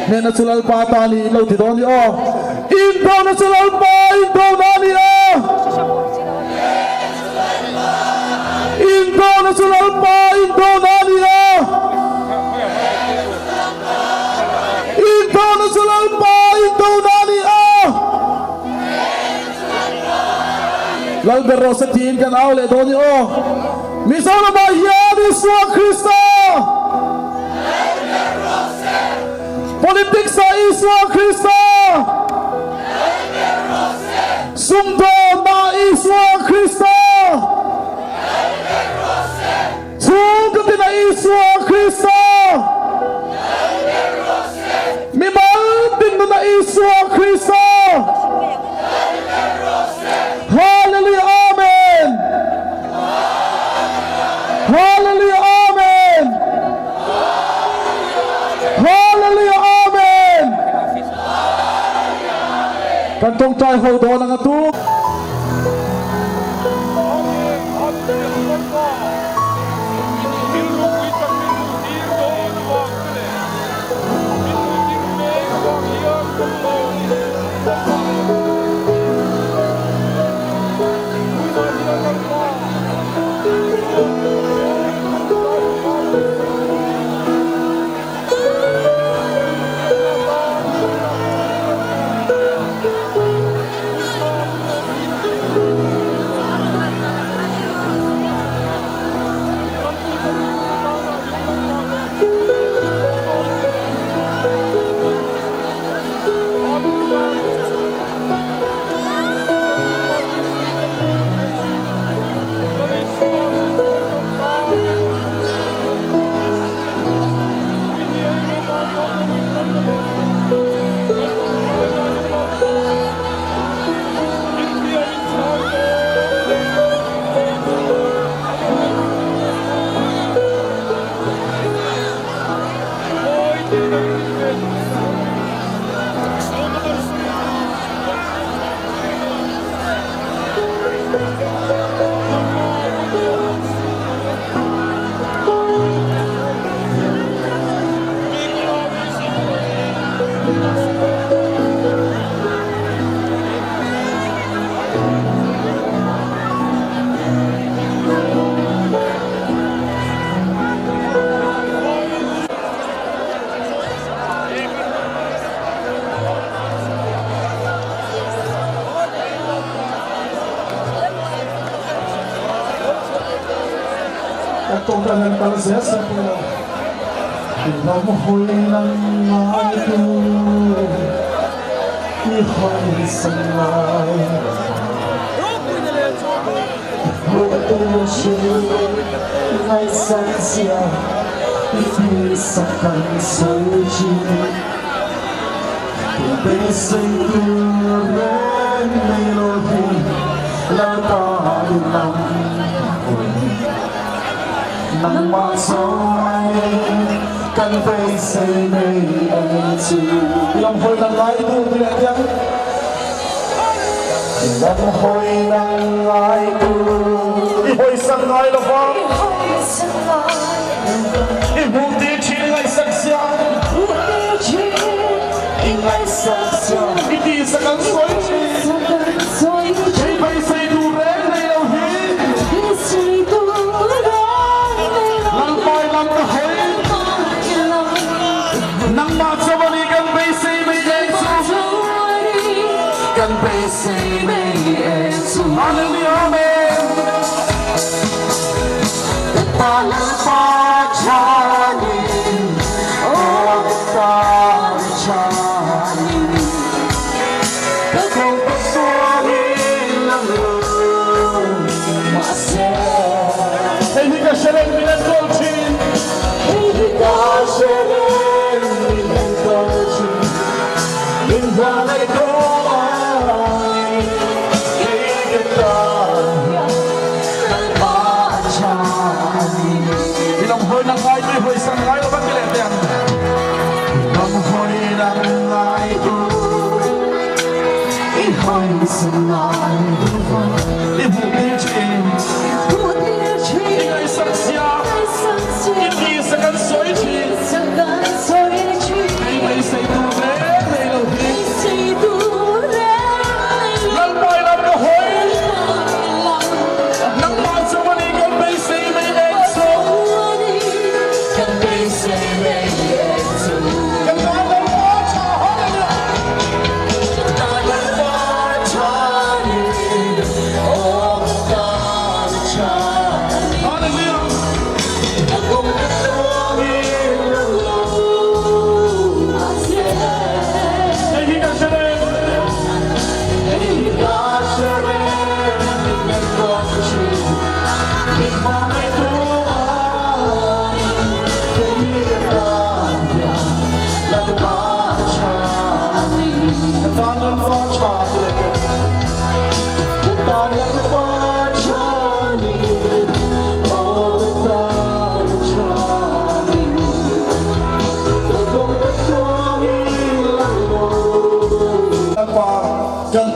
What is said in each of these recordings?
Hnehna chu Lalpa ta a ni in lo ti dawn ni aw. Indona chu Lalpa indona a ni a. Indona chu Lalpa indona a ni a. Indona chu Lalpa indona a ni a. Lalber rawh se tiin kan au leh dawn i aw. Mizoramah hian Isua Krista. Lalber rawh se. Politics ah Isua Krista. Lalber rawh se. Sumdawnah Isua Krista. Lalber rawh se. Chhungkaw tinah Isua Krista. Lalber rawh se. Mimal tin nunah Isua Krista. Lalber rawh se. Hallelujah Amen. Hallelujah Amen. Hallelujah Amen. Kan tawngtai ho dawn anga tu. Kan tawngtai hian kal zel se pawh ram hawi nan ngai tu i hawi san ngai Ngaihsak zia i tihsak kan sawi thin. Kei beisei tur reng nei lo hi Lalpa i lam hawi. Nangmah chuan kan beisei nei ang chu. I lam hawi nang ngai tu ti leh tiang. I lam hawi nang ngai tu. I hawisan ngai lo va. I hmuh ti thin i ngaihsak sia. I ngaihsak sia. I tihsak an sawi thin. Kei beisei duh reng nei lo hi. Lalpai lam ka hawi. Nangmah chuan a ni kan beisei mai em chu. Kan beisei mai em chu. Hallelujah Amen. Ta Lalpa chanin, aw ta chanin. Ka kawng ka sualin lang lo mahse. Hei hi ka hre reng min enkawl thin. Hei hi ka hre reng min enkawl thin. Min hmangaih tawh ai kei ka tan hian Lalpa a tha a ni. I lam hawi nang ngai tui hawi san ngai lo va ti leh teh ang. I lam hawi nang ngai tui i hawi san ngai lo va. I hmuh tir thin. I ngaihsak sia. I tihsak an sawi thin. Kei beisei tur.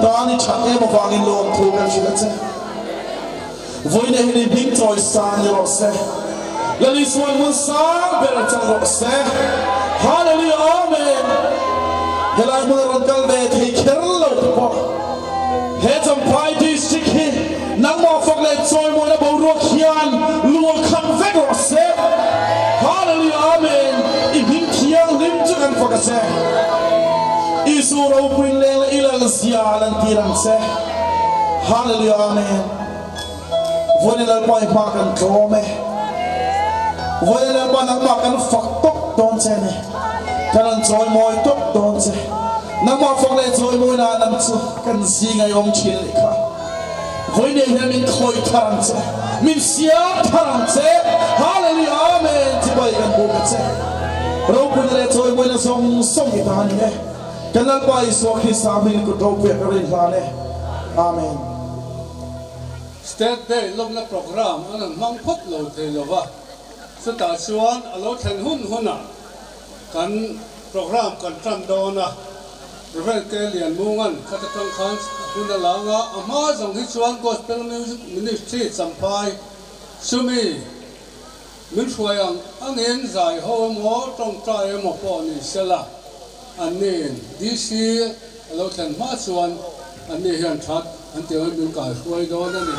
tan i that em avangin lawmthu kan hrilh a che. Vawiin hian i hming chawi san ni rawh se. Lal Isuan hmun sang ber a chang rawh se. Hallelujah Amen. Helai hmun a rawn kal ve thei kher lo te pawh he Champhai District hi nangmah fak leh chawimawina boruak hian luah khat vek rawh se. Hallelujah Amen. I hming thianghlim chu kan fak a che. Isu ropui leng leh i lal zia lan tir ang che. Hallelujah Amen. Vawiin Lalpa i hma kan tlawm e. Vawiin Lalpa nangmah kan fak tawp dawn che ni. Kan rawn chawimawi tawp dawn che. Nangmah fak leh chawimawi na nang chu kan zinga i awm thin leh kha. Vawiin hian min khawih thar ang che. Min siam thar ang che. Hallelujah Amen chibai kan buk a che. Ropuina leh chawimawina zawng zawng i ta ni e. Kan Lalpa Isua Krista hmingin kut ropui a ka rin hlan e. Amen. State Day lawmna programme an rawn hmang phawt lo thei lo va, chutah chuan a lo thlen hun hunah kan programme kan tan dawn a, Rev. K. Lianmunga'n khat atang khan hun a lang a, a hma zawng hi chuan Gospel Music Ministry Champhai chumi Min hruai ang angin zai ho emaw tawngtai emaw pawh ni sela, anniin DC a lo thlen hma chuan anni hian that an ti angin min kaihruai dawn a ni.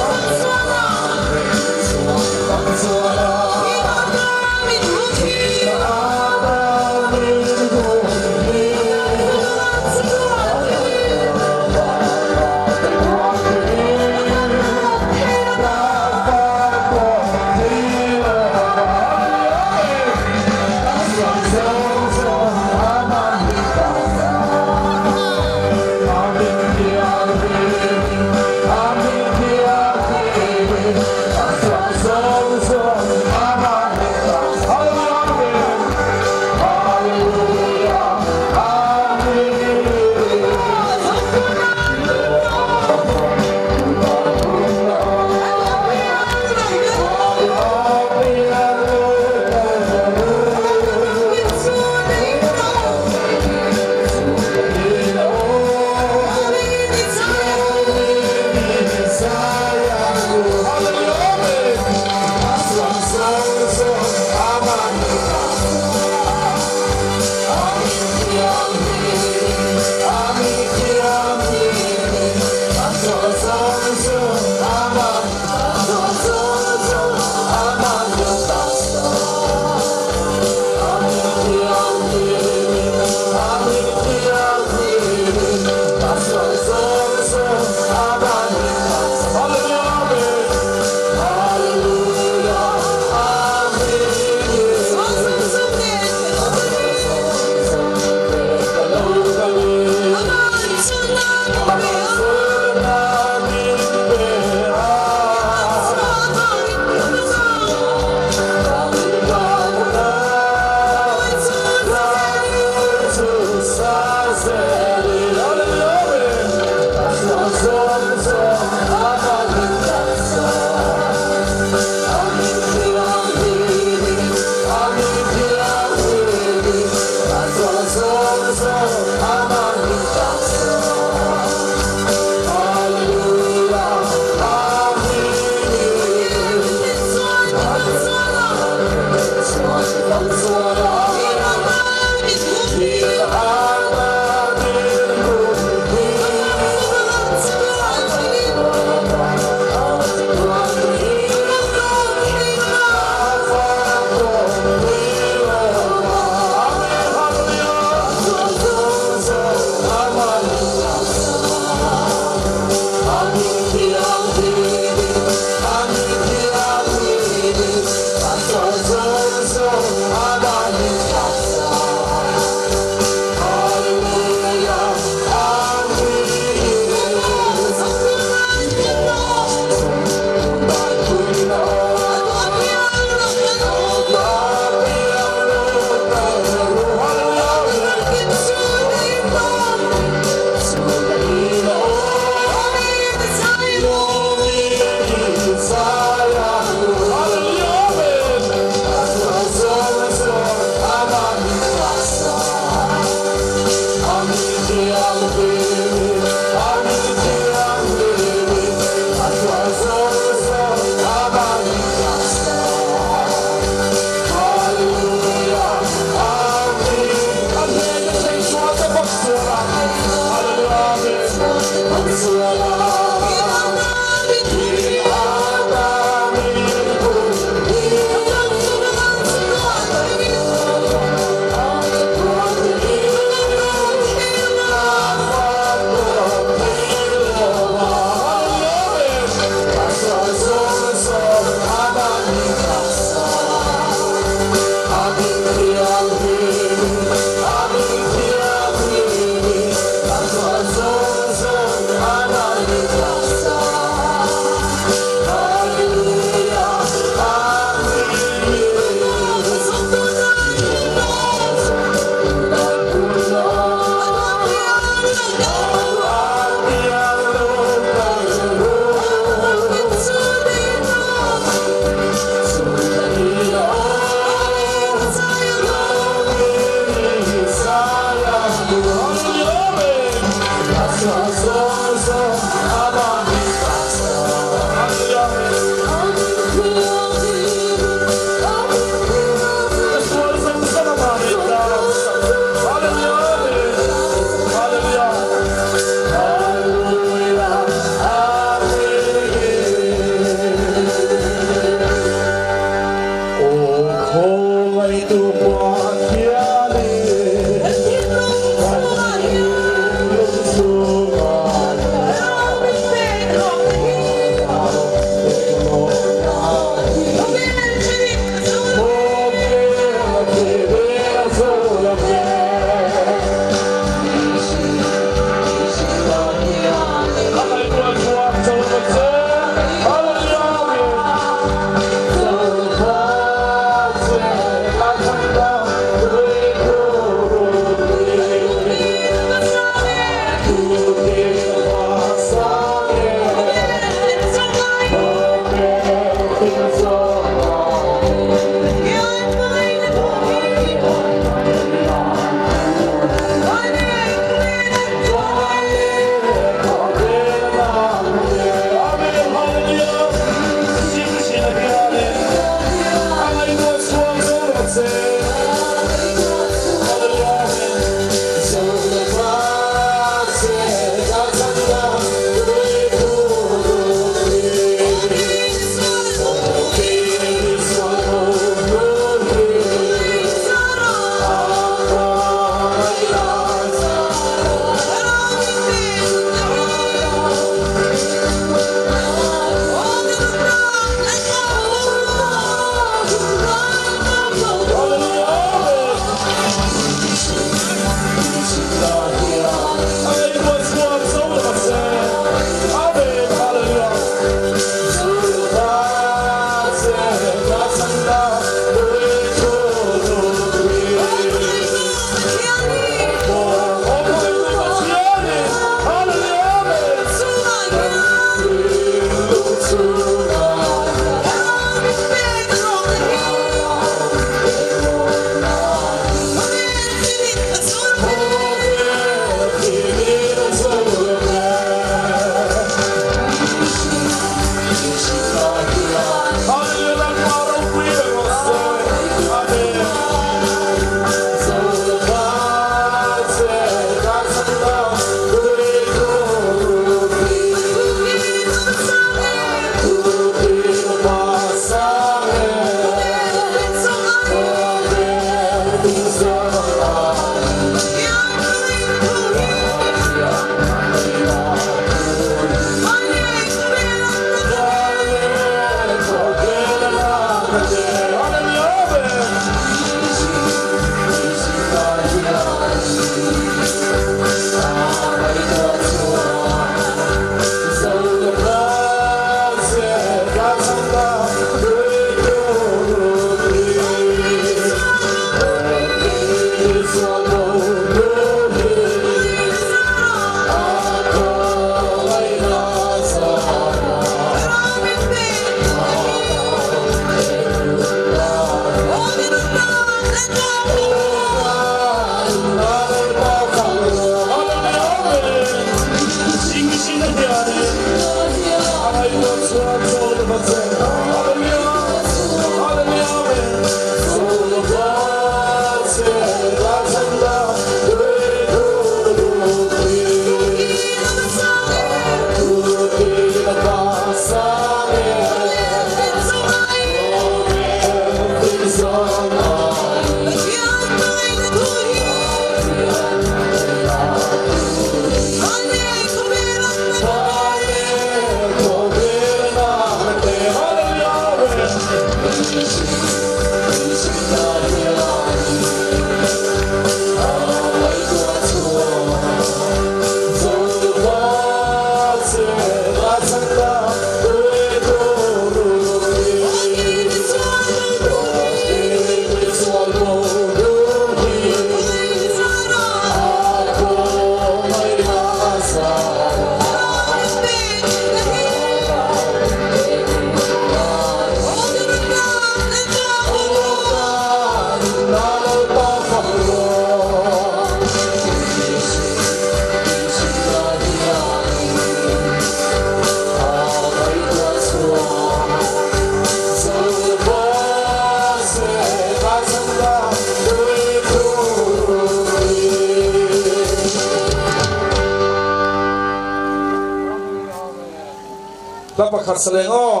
Hla pakhat sa leng aw.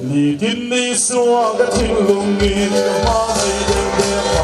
Nitin ni suang ka thinlungin ka hmangaih deuh deuh a.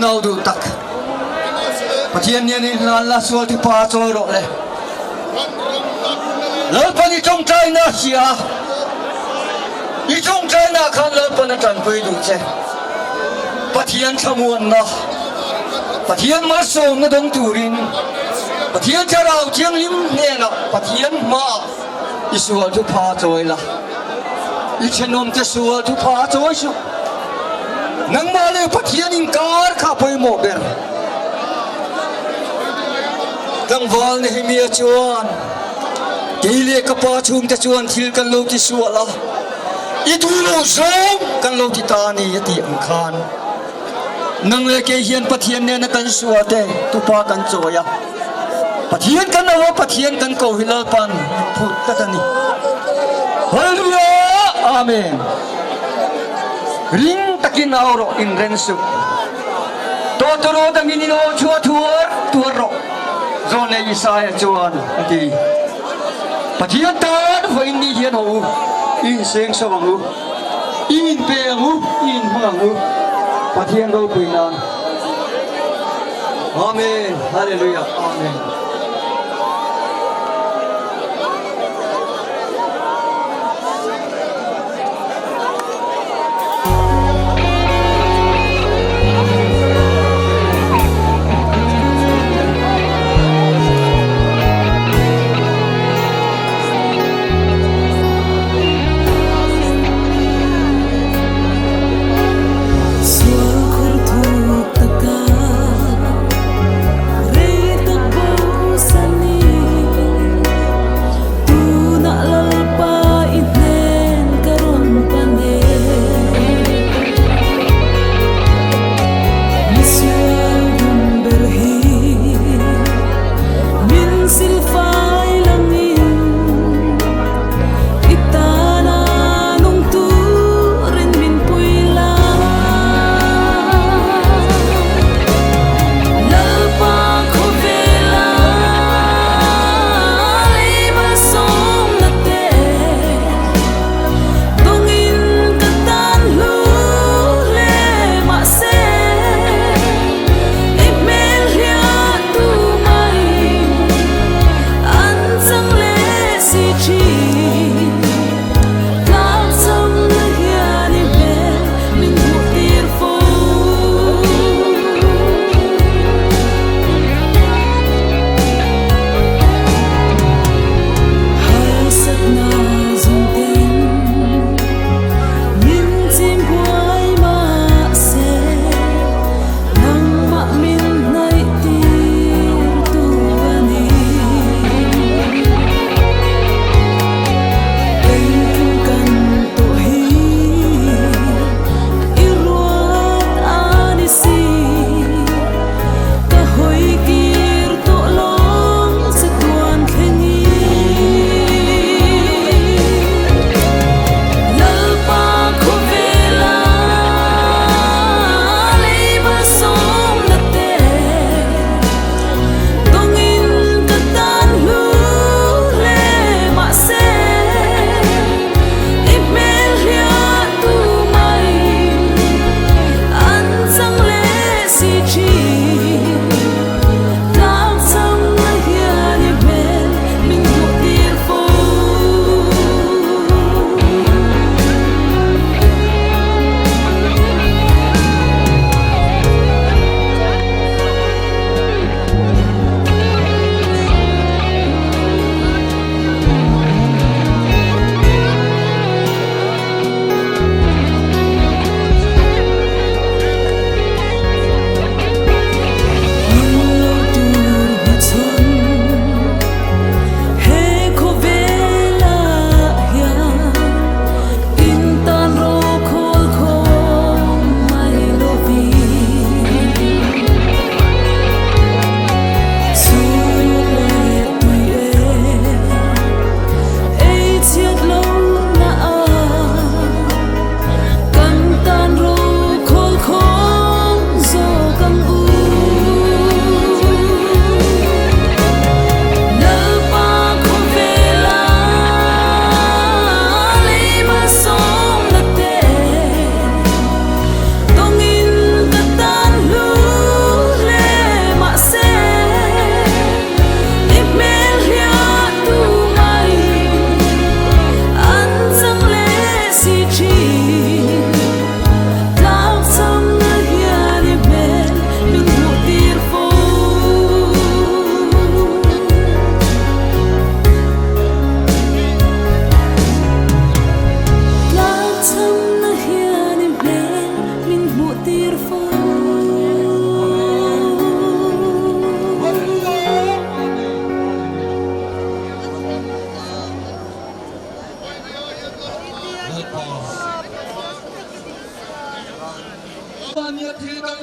Unau duh tak, Pathian nen inhlan la, sual thupa chawi rawh le. Lalpan i tawngtaina a hria a, i tawngtaina ah khan Lalpan a tanpui duh che. Pathian thlamuanna, Pathian malsawmna dawng turin Pathian Thlarau Thianghlim hnenah Pathian hmaah i sual thupha chawi la, i thenawmte sual thupha chawi suh. Nangmah leh Pathian inkar kha a pawimawh ber. Tlangval Nehemia chuan, Kei leh ka pa chhungte chuan thil kan lo ti sual a, i duh loh zawng kan lo ti ta a ni a tih ang khan nang leh kei hian Pathian nena kan sual te tupa kan chawi a, Pathian kan lo a, Pathian kan ko hi Lalpan min phut tlat a ni. Hallelujah! Amen. Ring takin au rawh, inren suh. Tawtawraw dangin in aw chhuah thuar tuar rawh, Zawlnei Isaia chuan a ti. Pathian tan vawiin ni hian haw u, i inseng so ang u, i inpe ang u, i inhmang ang u, Pathian ropui nan. Amen. Hallelujah. Amen. Sual khur thuk taka rei tak bo.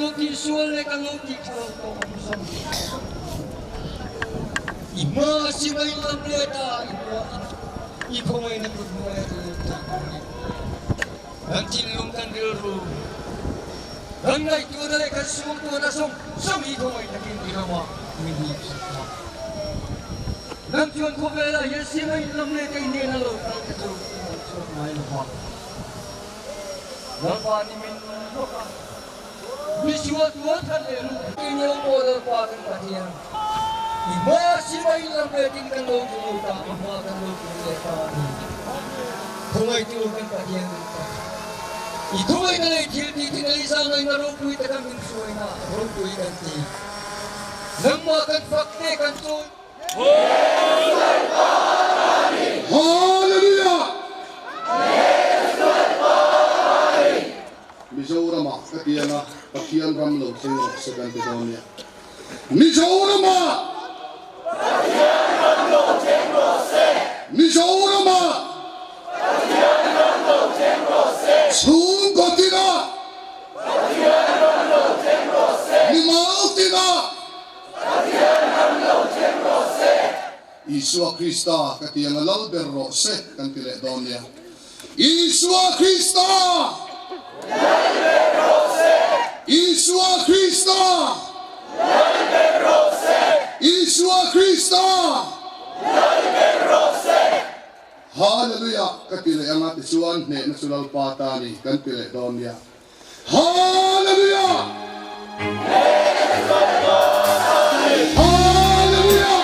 lo tih sual leh kan lo tih tha lo tawh awm zawng i hma sipai lam let a i hma i khawngaihna kut hnuaia kan lo tih turin kan thinlung kan rilru kan ngaihtuahna leh kan suangtuahna zawng zawng hi khawngaih takin i ramah min hip sak a. Nang chuan khawvelah hian sipai lam leh kei hnena lo kal te chu i ngaihchhuak ngai lo va. Lalpa ni min lawk a, mi sual tual that leh lu i ni lo pawh Lalpa kan Pathian, i hma sipai lam letin kan lo ti lut a, i hma kan lo kir leh ta a ni. Khawngaihtu kan Pathian duh tak, i thuaina leh thil tih thin a lei zangaihna ropui taka min hruaina ropui kan ti. Nangmah kan fak te kan chawi. Hallelujah! Mizoramah ka ti anga Pathian ram lo thleng rawh se kan ti dawn nia. Mizoramah! Pathian ram lo thleng rawh se! Mizoramah! Pathian ram lo thleng rawh se! Chhungkaw tinah! Pathian ram lo thleng rawh se! Mimal tinah! Pathian ram lo thleng rawh se. Isua Krista ka ti anga lal ber rawh se kan ti leh dawn nia. Isua Krista! Lal ber rawh se. Isua Krista! Lal ber rawh se. Isua Krista! Lal ber rawh se. Hallelujah ka ti leh anga tichuan hnehna chu Lalpa ta ni kan ti leh dawn nia. Hallelujah! Hallelujah! Hallelujah!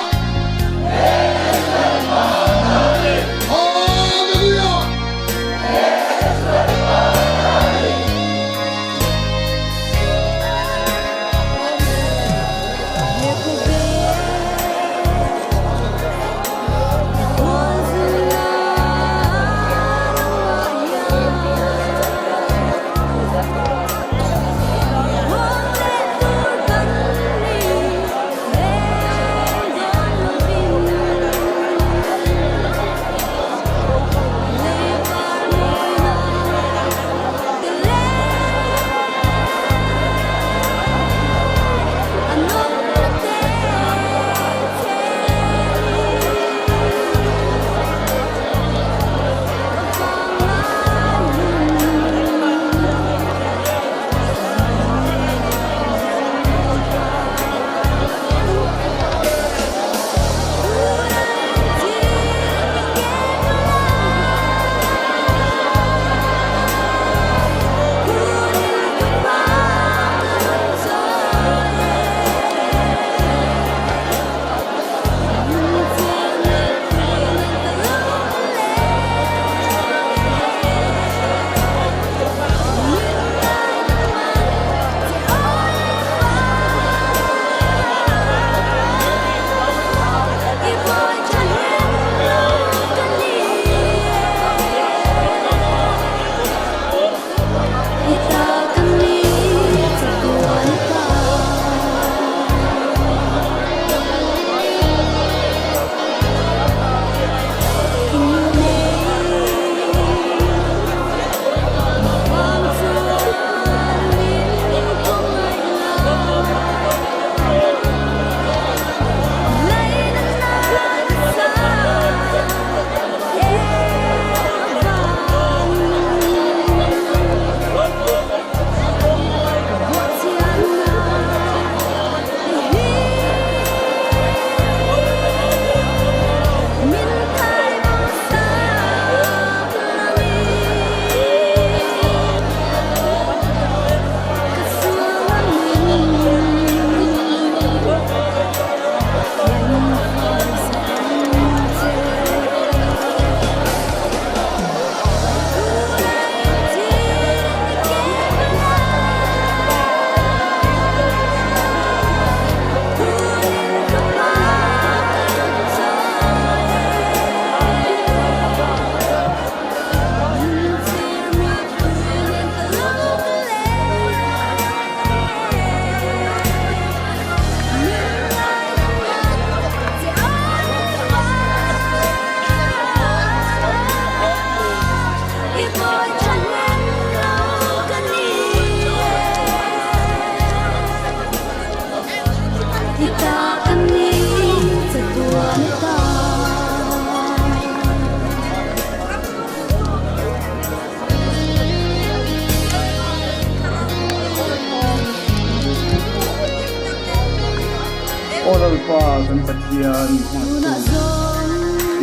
Pathian hmangaihtu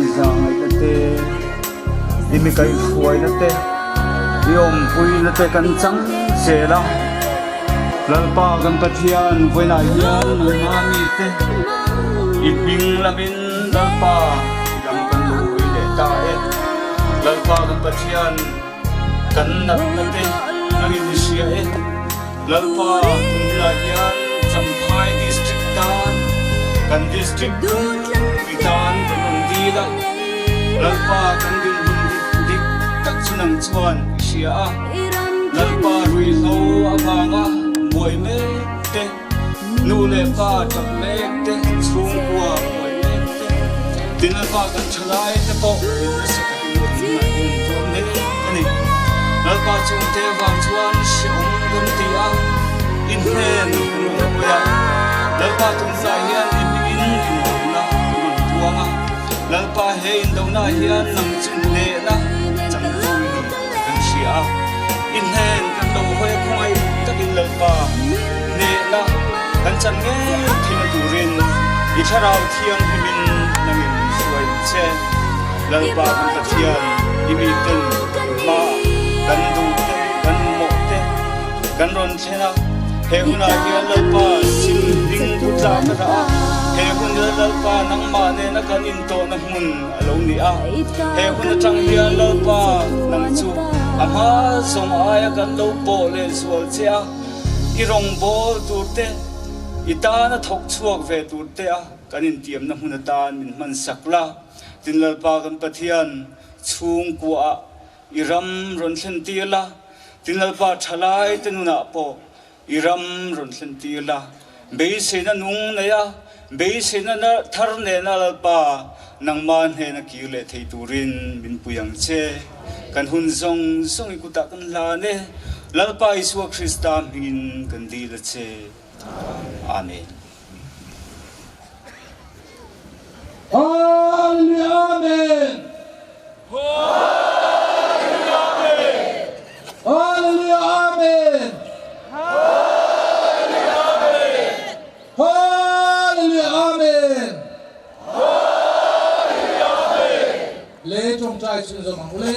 i zahngaihna te, i mi kaihhruaina te, i awmpuina te kan chang zel a. Lalpa kan Pathian vawiinah hian nangmah mite i hming lamin Lalpa i lam kan lo hawi leh ta e. Lalpa kan Pathian kan natna te nangin i hria e. Lalpa tunhunah hian Champhai District tan kan District pumpi tan kan rawn dil a, Lalpa kan dinhmun dik tak chu nang chuan i hria a, Lalpa ruihhlo avanga buai mek te, nu leh pa tap mek te, chhungkua buai mek te, tin Lalpa kan thalai te pawh min nasa takin tunhunah hian an tuar mek a ni. Lalpa chungte avang chuan hrehawm kan ti a, i hnen kan rawn hawi a. Lalpa tunhunah hian i hmingin indona kan rawn puang a. Lalpa he indonaah hian nang chu hnehna chanvo i ni tih kan hria a. I hnen kan lo hawi a khawngaih takin Lalpa hnehna kan chan ngei theihna turin i thlarau thianghlimin nangin hruai ang che. Lalpa kan Pathian i miten hma kan duh te, kan mawh te kan rawn thlen a. He hunah hian Lalpa sim ding pu tlak a dah a, he hun hi Lalpa nangmah nena kan intawhna hmun a lo ni a. He hun atang hian Lalpa nang chu a hma zawng aia kan lo pawh leh zual che a, i rawngbâwl tur te, i tana thawk chhuak ve tur te a kan intiamna hmun atan min hmansak la. Tin Lalpa kan Pathian chhungkuaah i ram rawn thlen tir la, tin Lalpa thalai te nunah pawh i ram rawn thlen tir la, beiseina nung nei a, beiseina thar nena Lalpa nangmah hnena kir leh thei turin min pui ang che. Kan hun zawng zawng i kutah kan hlan e, Lalpa Isua Krista hmingin kan dil a che. Amen. Hallelujah Amen. Hallelujah Amen. Hallelujah Amen. Le tawngtai chhunzawm ang ule.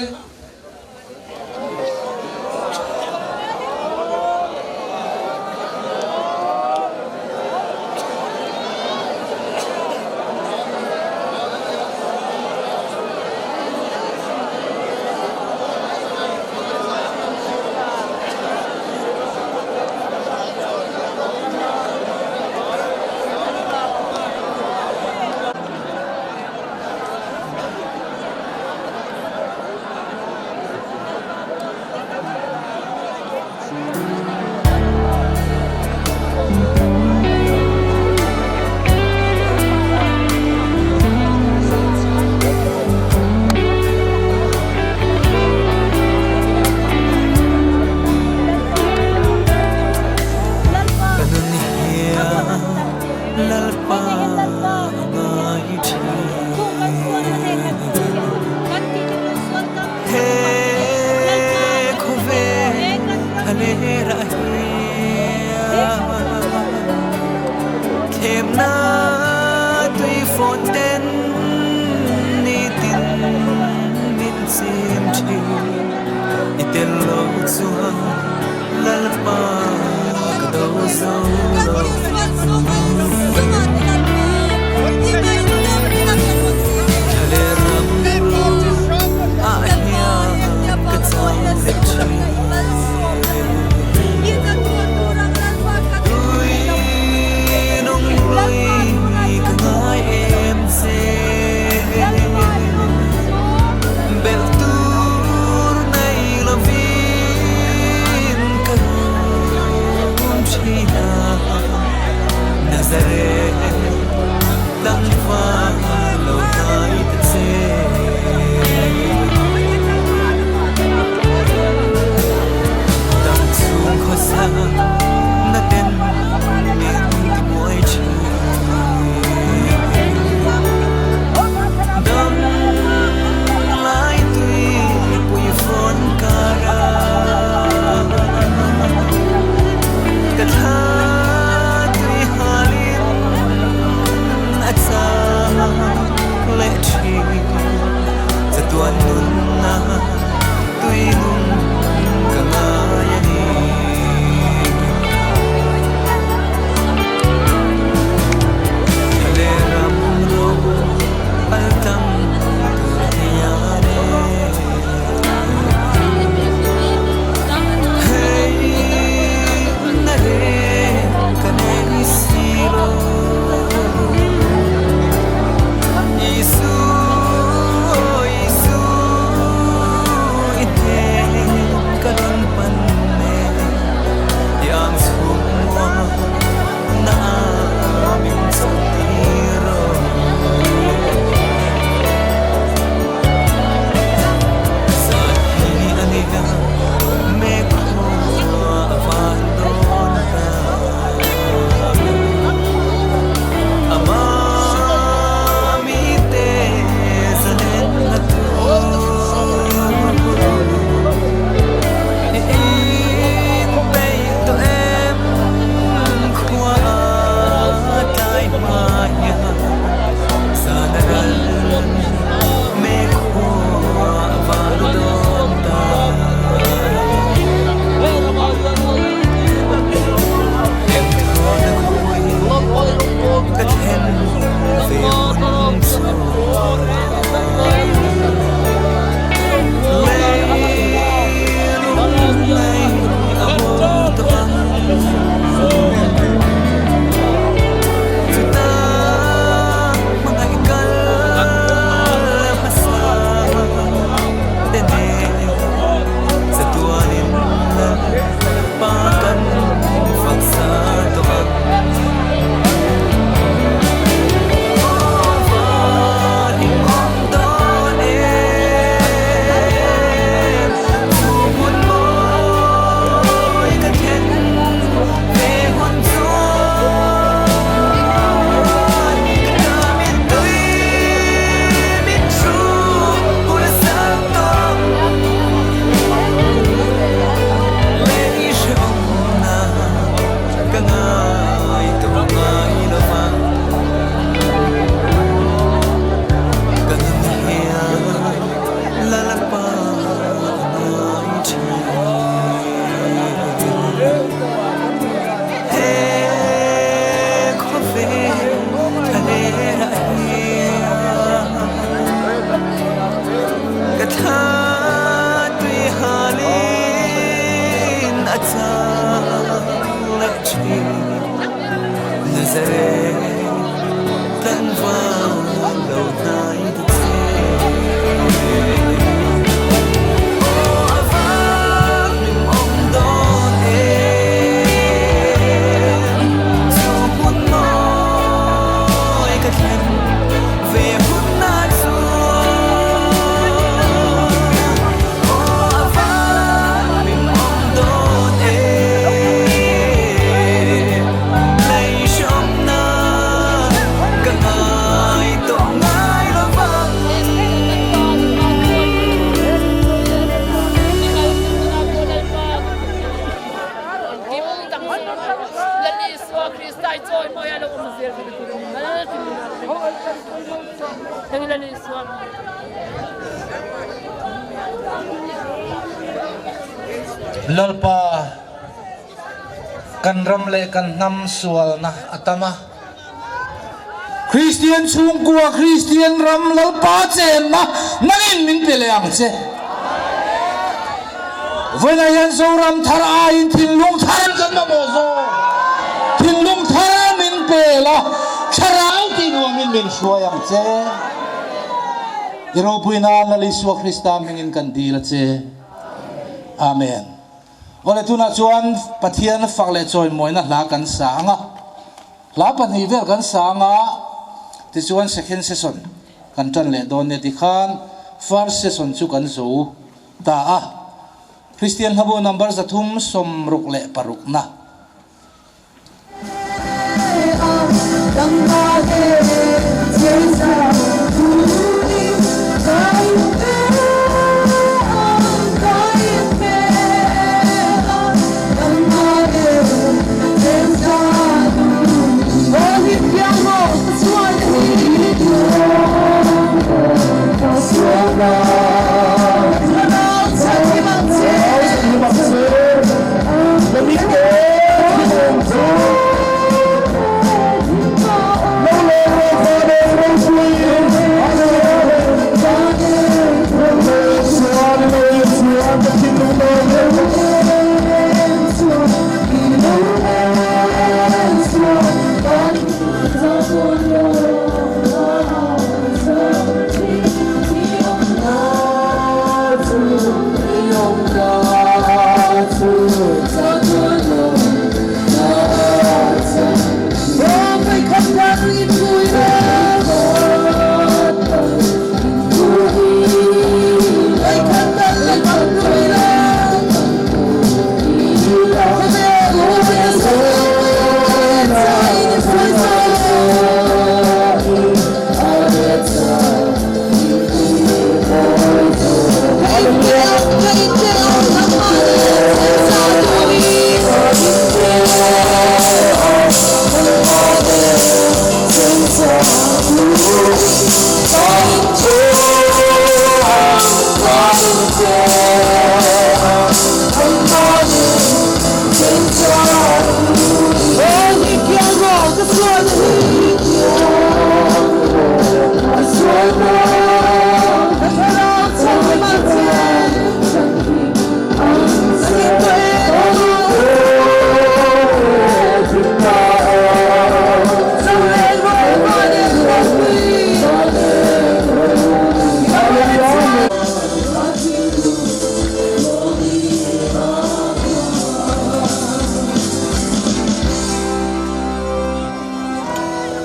Lalpa, kan ram leh kan hnam sualna a tam a. Kristian chhungkua, Kristian ram Lalpa chenna nangin min pe leh ang che. Vawiinah hian Zoram thar aiin thinlung thar kan mamawh zawk. Thinlung thar min pe la, thlarau tih nuamin min hruai ang che. I ropui nan Lal Isua Krista hmingin kan dil a che. Amen. Awle tunah chuan Pathian fak leh chawimawina hla kan sa ang a. Hla pahnih vel kan sa ang a, tichuan second session kan tan leh dawn nia tikhan first session chu kan zo ta a. Kristian hlabu number 366 na.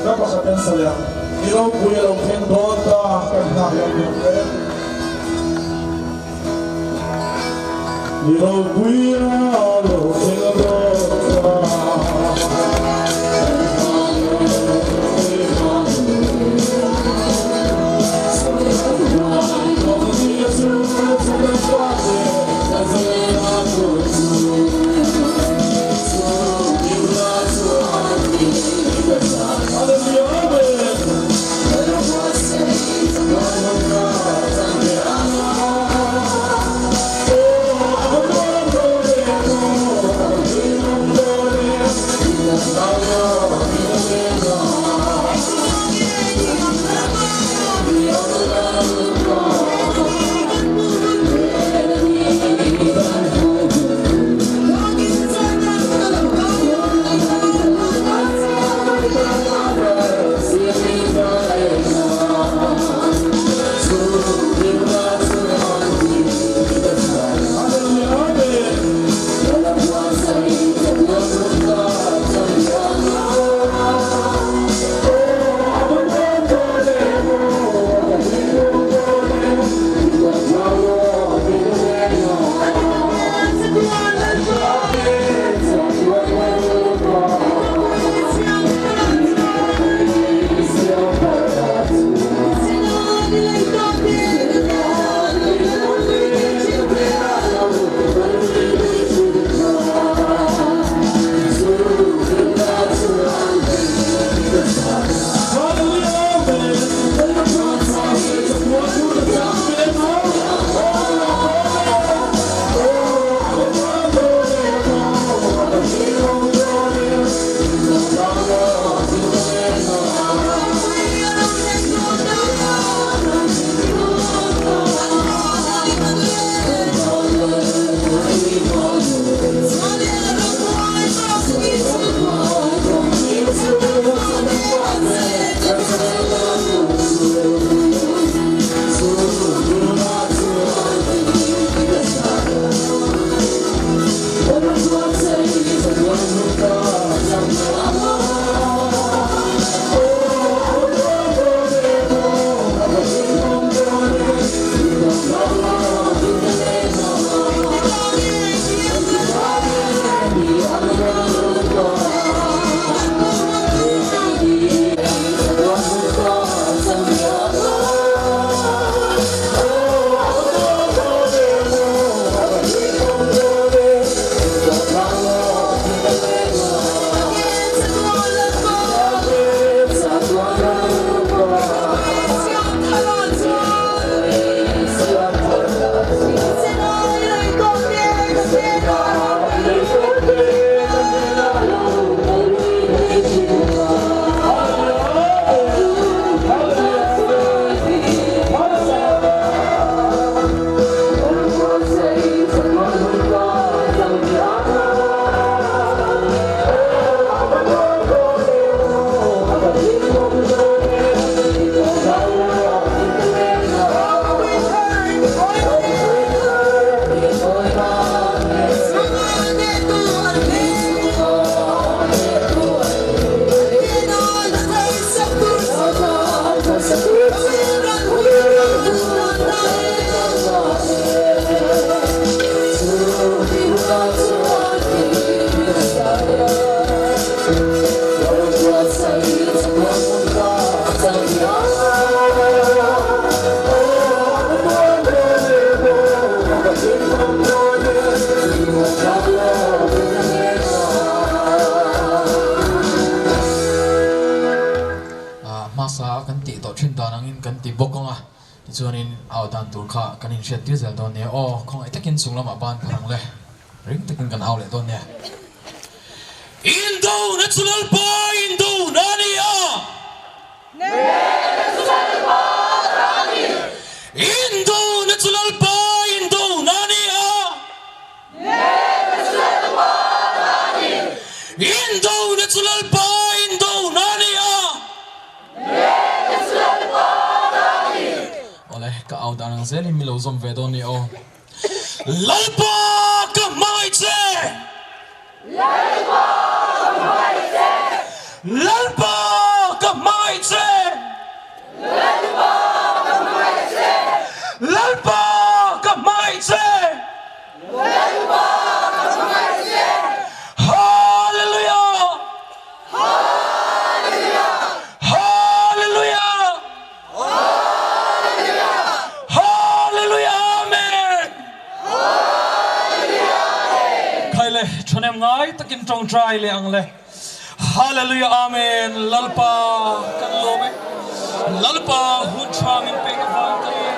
Ka pakhat an sawi a, i ropui a lo thleng dawn ta kan nghak lo nuam hle. I ropui a lo thleng dawn ta. Tichuanin au dan tur kha kan inhriat tir zel dawn nia aw, khawngaih takin chung lamah ban phar ang le, ring takin kan au leh dawn nia. Indo na chu Lalpa indo na a ni a. Nena chu Lalpa ta a ni. Indo na chu Lalpa indo na a ni a. Nena chu Lalpa ta a ni. Indo na chu Lalpa indo na a ni a. Awle, ka au dan ang zelin mi lo zawm ve dawn ni aw. Lalpa ka hmangaih che! Lalpa ka hmangaih che! Lalpa ka hmangaih che! Lalpa ka hmangaih che! Lalpa ka hmangaih che! Lalpa ka hmangaih che! Hallelujah! Hallelujah! Hallelujah! Hallelujah! Hallelujah! Amen! Hallelujah! Amen! Khai le, thahnem ngai takin tawngtai leh ang le. Hallelujah! Amen! Lalpa kan lawm e. Lalpa hun tha min pek avang kan lawm e.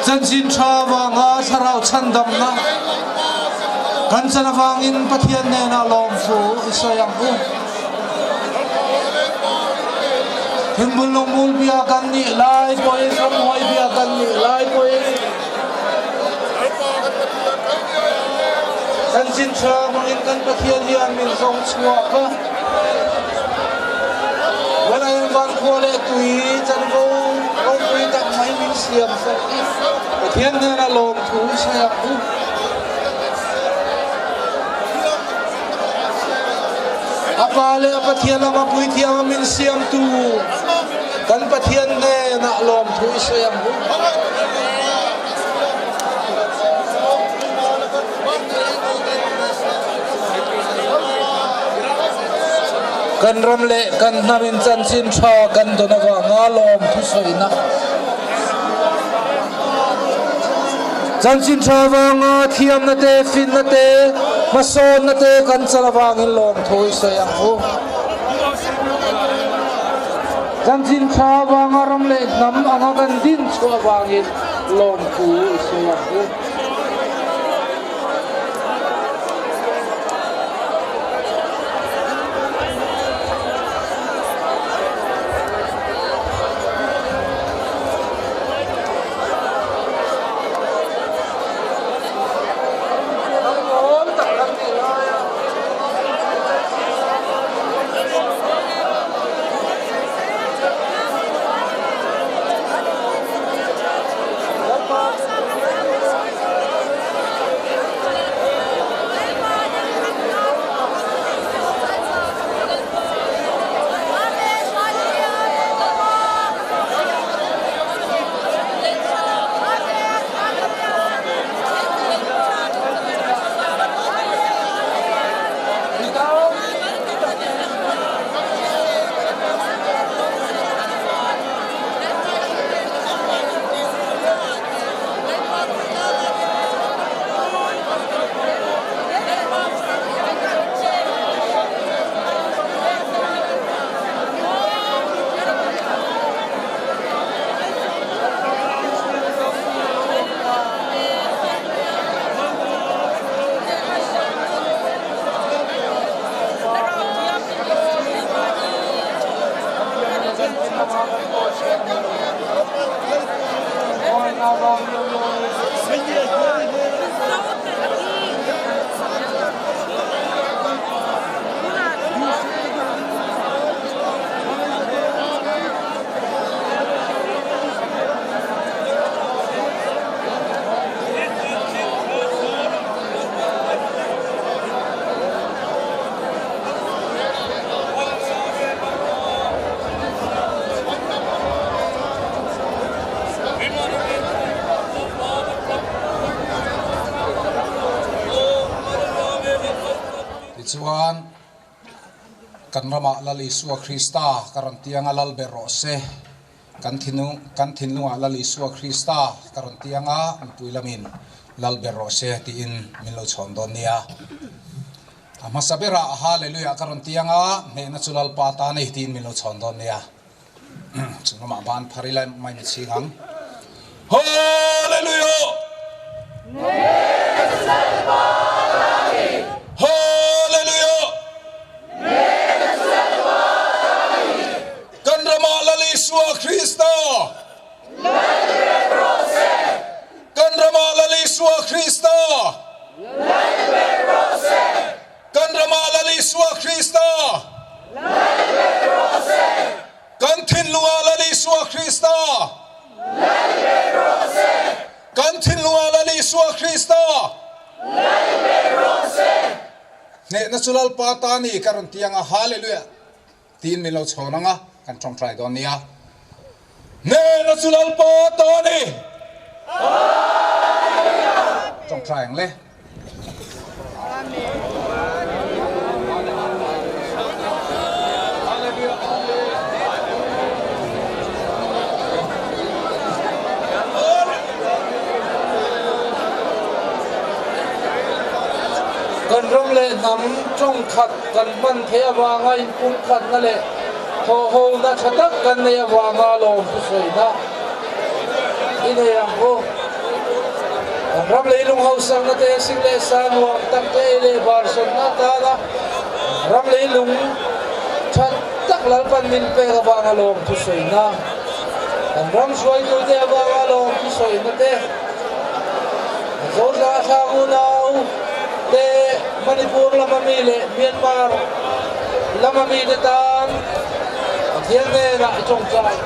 Chanchin tha vanga thlarau chhandamna kan chan avangin Pathian hnenah lawmthu i sawi ang u. Thingbul lungmul bia kan nih lai pawhin ramhuai bia kan nih lai pawhin Chanchin tha hmangin kan Pathian hian min zawng chhuak a. Vanain vankhua leh tui chanvo ropui tak mai min siam sak i Pathian hnena lawmthu i sawi ang u. A Pa leh a Pathian lama puithiam a min siamtu kan Pathian hnenah lawmthu i sawi ang u. Kan ram leh kan hnam in chanchin tha kan dawn avanga lawmthu sawina. Chanchin tha avanga thiamna te, finna te, hmasawnna te kan chan avangin lawmthu i sawi ang u. Chanchin tha avanga ram leh hnam anga kan din chhuah avangin lawmthu i sawi ang u. Kan ramah Lal Isua Krista ka rawn tiang a, Lal ber rawh se. Kan thinlung kan thinlungah Lal Isua Krista ka rawn tiang a, mipui lamin Lal ber rawh se tiin min lo chhawn dawn nia. A hmasa berah Hallelujah ka rawn tiang a, hnehna chu Lalpa ta a ni tiin min lo chhawn dawn nia. Chung lamah ban phar ila mai mi chhing ang. Hallelujah! Hnehna chu Lalpa ta a ni. Hallelujah! Hnehna chu Lalpa ta a ni. Kan ramah Lal Isua Krista. Lal ber rawh se. Kan ramah Lal Isua Krista. Lal ber rawh se. Kan ramah Lal Isua Krista. Lal ber rawh se. Kan thinlungah Lal Isua Krista. Lal ber rawh se. Kan thinlungah Lal Isua Krista. Lal ber rawh se. Hnehna chu Lalpa ta ni ka rawn ti ang a, Hallelujah tiin min lo chhawn ang a, kan tawngtai dawn nia. Hnehna chu Lalpa ta ni. Hallelujah. Tawngtai ang le. Kan ram leh hnam tawngkhat kan hman theih avanga inpumkhatna leh thawhhona tha tak kan neih avanga lawm thusawiina i nei ang u. Kan ram leilung hausakna te, sik leh sa nuam tak te ei leh bar sawnna atana ram leilung tha tak Lalpan min pek avanga lawm thusawiina, kan ram hruaitute avanga lawm thusawiina te, kan Zotla thlang unau te, Manipur lama mi leh Myanmar lama mite tan Pathian hnenah i tawngtai.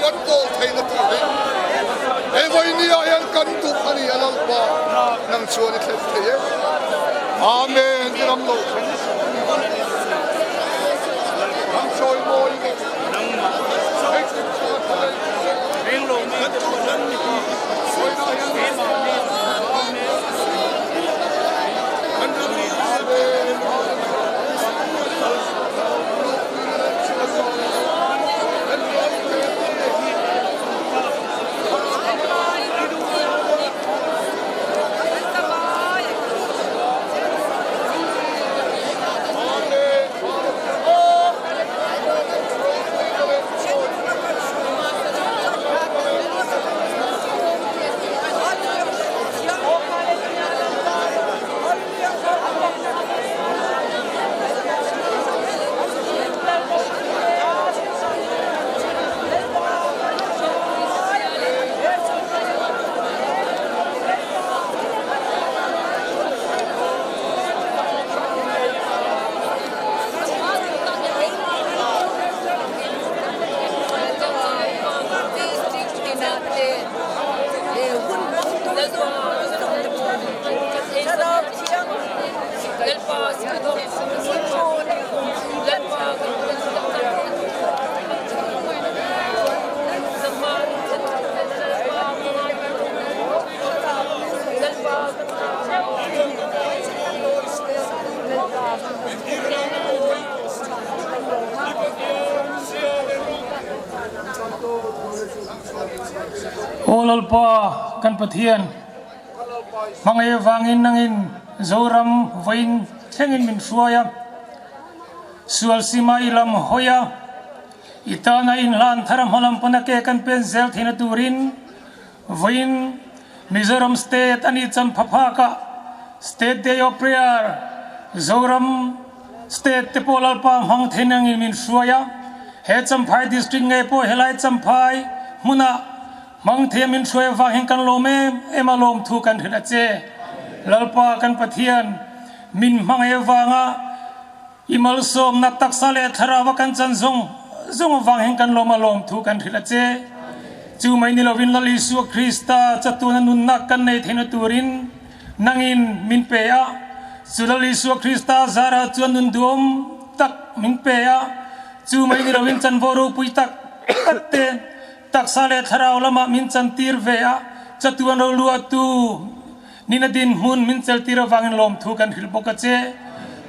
kan bawl theihna tur hi he vawinia hian kan duh a ni a Lalpa nang chuan i thlen thei e. Amen i ram lo thleng Nang sawi mawi rawh hei kim chu a tha leh Sawina hian Aw Lalpa kan Pathian, hmangaih avangin nangin Zoram vawiin thlengin min hruai a, sual sima i lam hawi a, i tana inhlan thar a hmalam pana ke kan pen zel theihna turin Vawiin Mizoram State a nih chan phaphak ah State Day of Prayer Zoram State te pawh Lalpa hmang thei nangin min hruai a, he Champhai District ngei pawh helai Champhai hmunah hmang thei a min hruai avang hian kan lawm em em a lawmthu kan hrilh a che. Lalpa kan Pathian min hmangaih avanga I malsawmna taksa leh thlarau a kan chan zawng zawng avang hian kan lawm a lawmthu kan hrilh a che. Chu mai ni lovin Lal Isua Krista chatuna nunnak kan nei theihna turin nangin min pe a. Chu Lal Isua Krista zarah chuan nun duhawm tak min pe a. Chu mai ni lovin chanvo ropui tak tak te taksa leh thlarau lamah min chantir ve a. Chatuan ro luahtu Nina dinhmun min cheltir avangin lawmthu kan hrilh bawk a che.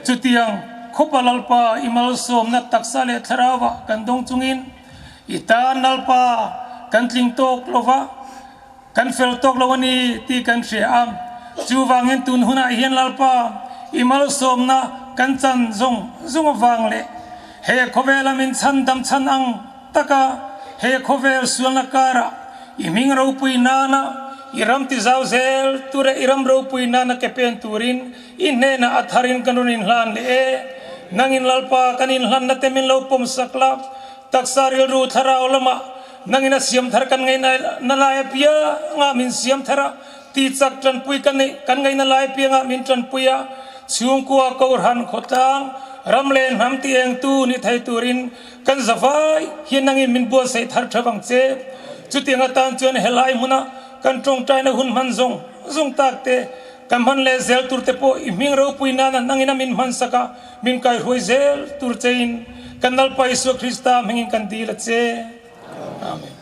Chutiang khawpa Lalpa i malsawmna taksa leh thlarauah kan dawng chungin i tan Lalpa kan tling tawk lo va, kan fel tawk lo a ni tih kan hria a. Chuvangin tun hunah hian Lalpa i malsawmna kan chan zawng zawng avang leh he khawvela min chhandam chhan ang Taka he khawvel sualna karah i hming ropui nana i ram ti zau zel tura i ram ropui nana ke pen turin i hnenah a tharin kan rawn inhlan leh e. Nangin Lalpa kan inhlanna te min lo pawm sak la, taksa rilru thlarau lamah nangin a siam thar kan ngaihna lai apiangah min siam thar a, ti chak tanpui ka neih kan ngaihna lai apiangah min tanpui a, chhungkua Kohhran khawtlang ram leh hnam ti engtu ni thei turin Kan zavai hian nangin min buatsaih thar theuh ang che. Chutiang atan chuan helai hmuna kan tawngtaina hun hman zawng zawng tak te, ka hman leh zel tur te pawh i hming ropui nana nangin a min hman sak a, min kaihruai zel tur chein kan Lalpa Isua Krista hmingin kan dil a che. Amen.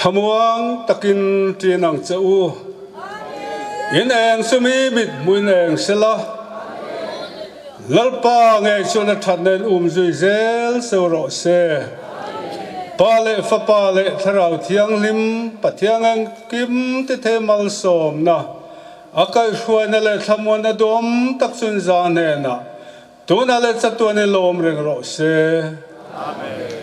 Thlamuang takin ṭin ang che u. In eng chu mi mit hmuin eng sela, Lalpa ngei chuan a ṭhat nen um zui zel seuh rawh se. Pa leh Fapa leh Thlarau Thianghlim Pathian engkim ti thei malsawmna, a kaihhruaina leh thlamuanna duam tak chun za hnenah tunah leh chatuan i lawm reng rawh se. Amen.